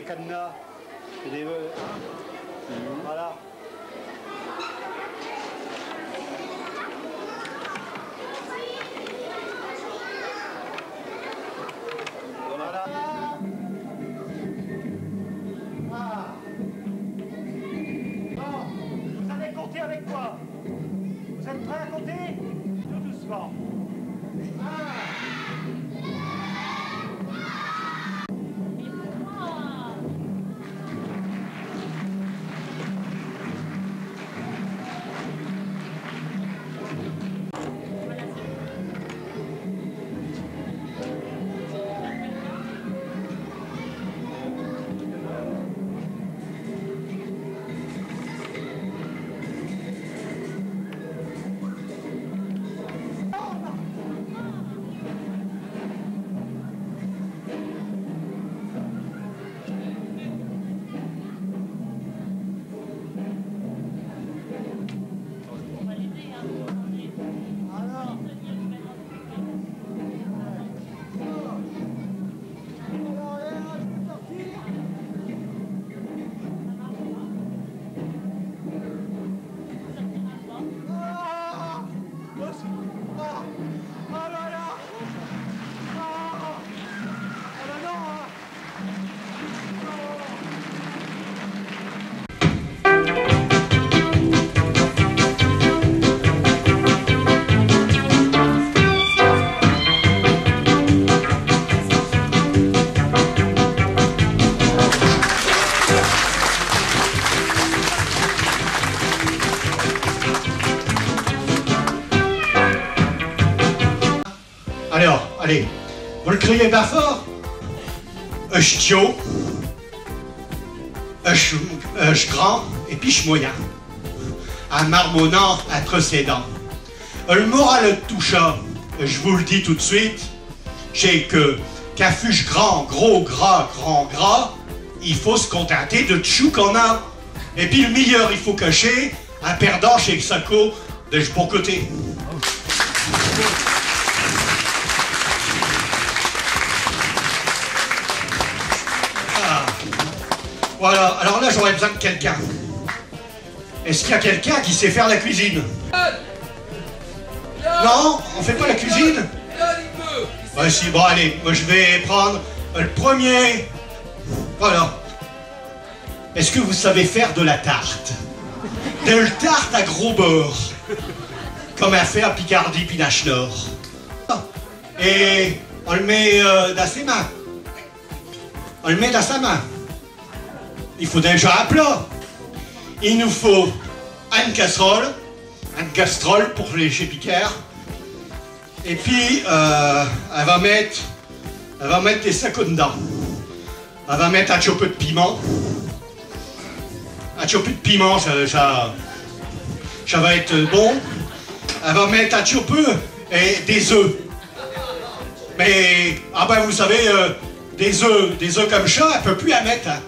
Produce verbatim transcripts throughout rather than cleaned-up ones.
Des cadenas, c'est des, euh, voilà. Voilà. Ah. Bon, vous allez compter avec moi. Vous êtes prêts à compter ? Tout doucement. Un. Alors, allez, vous l'criez pas fort ? Ej tiot, ej, ej grand, et pis ej moyen. In marmonnant intre ses dints. El morale ed tout cha, j'vous l'dis tout d'suite, ch'est que, qu'in fuche grand, gros, gras, grand, gras, i faut s'continter de chou qu'in a. Et pis l'meilleur, i faut cacher, in perdant chés sacos de ch'bon côté. Ah. Voilà, alors là, j'aurais besoin de quelqu'un. Est-ce qu'il y a quelqu'un qui sait faire la cuisine ? Non, on fait pas la cuisine ? Ouais, si, bon, allez, moi, j'vas prinde el premier. Voilà. Est-ce que vous savez faire de la tarte ? Del tarte à gros bords. Comme in fait à Picardie, Pinache Nord. Et in l'met, euh, dins ses mains. In l'met dins ses mains. I faut déjà un plat. I nous faut eune casserole, eune gastrole pour les, chés Picards. Et pis, euh, in va mette, in va mette des sacos d'dins. In va mette un tiot peu d'pimint. Un tiot peu d'pimint, cha, cha, cha va ête bon. In va mette un tiot peu et des œufs. Mais, ah ben, vous savez, euh, des œufs, des œufs comme cha, in peut pus in mette, hein.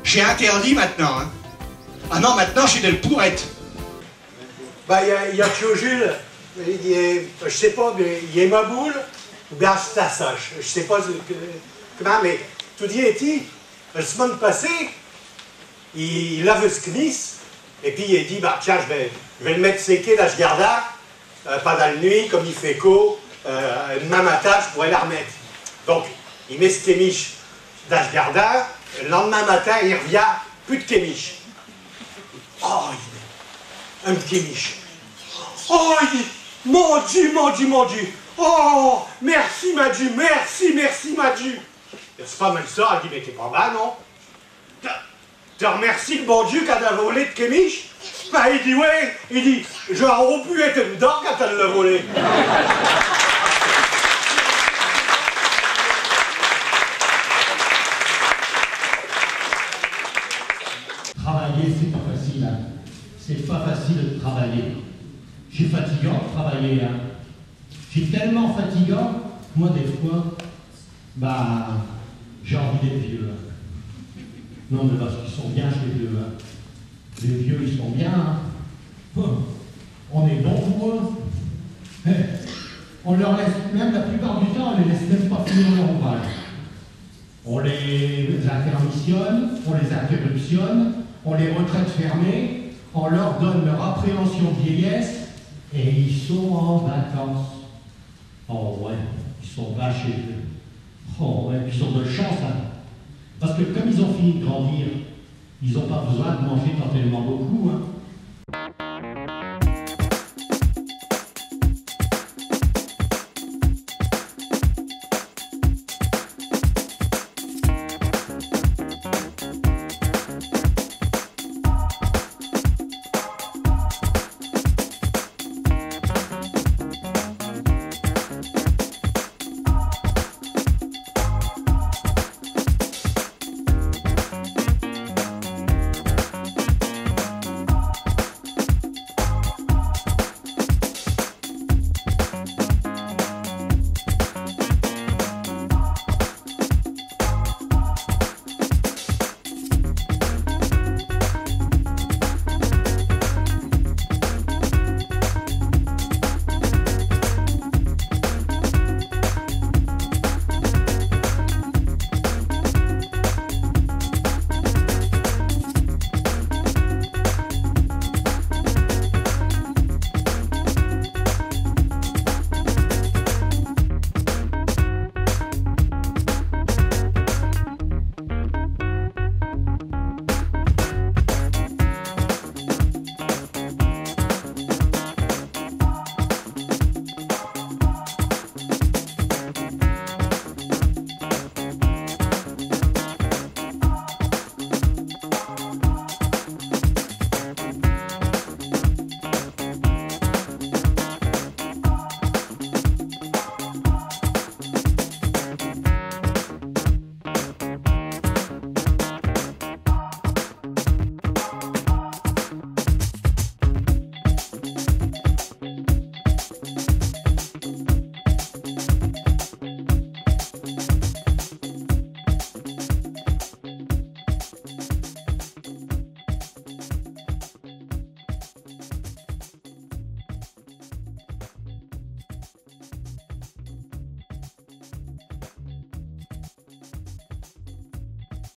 Ch'est interdit maintenant, hein. Ah non, maintenant, ch'est del pourette. Bah, i a, i a Tiot Jules, i est, j'sais pas, mais i est maboule, ou bien ch'est un sache, j'sais pas que, commint, mais toudis est-i, l'semaine passée, i, i lave s'c'miche, et pis i dit, bah, tiens, j'vas, j'vas l'mette séquer dins ch'gardin, euh, pindant l'nuit, comme i fait caud, euh, d'main matin, j'pourrai l'armette. Donc, i met s'c'miche dins ch'gardin, l'lind'main matin, i r'vient, pus d'c'miche. Oh, i dit, eune c'miche. Oh, i dit, mon Diu, mon Diu, mon Diu. Oh, merci, min Diu, merci, merci, min Diu. Ch'est pas mal cha, i dit, mais t'es pas mal, non ? Te, te r'mercies l'bon Diu qu'in a volé t'c'miche ? Bah, i dit, ouais, i dit, j'aros pu ête d'dins quand in l'a volée. Travailler, ch'est pas facile, hein. Ch'est pas facile de travailler. Ch'est fatigant de travailler, hein. Ch'est tell'mint fatigant, mi, des fos, bah, j'ai envie d'ête vieux, hein. Non, mais parce qu'i sont bien, chés vieux, hein. Les vieux, i sont bien, hein. Oh, in est bon pour eux. Eh, in leu laisse même, la plupart du temps, in leu laisse même pas finir leu ouvrache. On les intermissionne, on les interruptionne, on les retraite fermée, on leur donne leur appréhension de vieillesse, et ils sont en vacances. Oh ouais, ils sont vachés. Oh ouais, puis ils ont de la chance, hein. Parce que comme ils ont fini de grandir, ils ont pas besoin de manger tant tellement beaucoup, hein.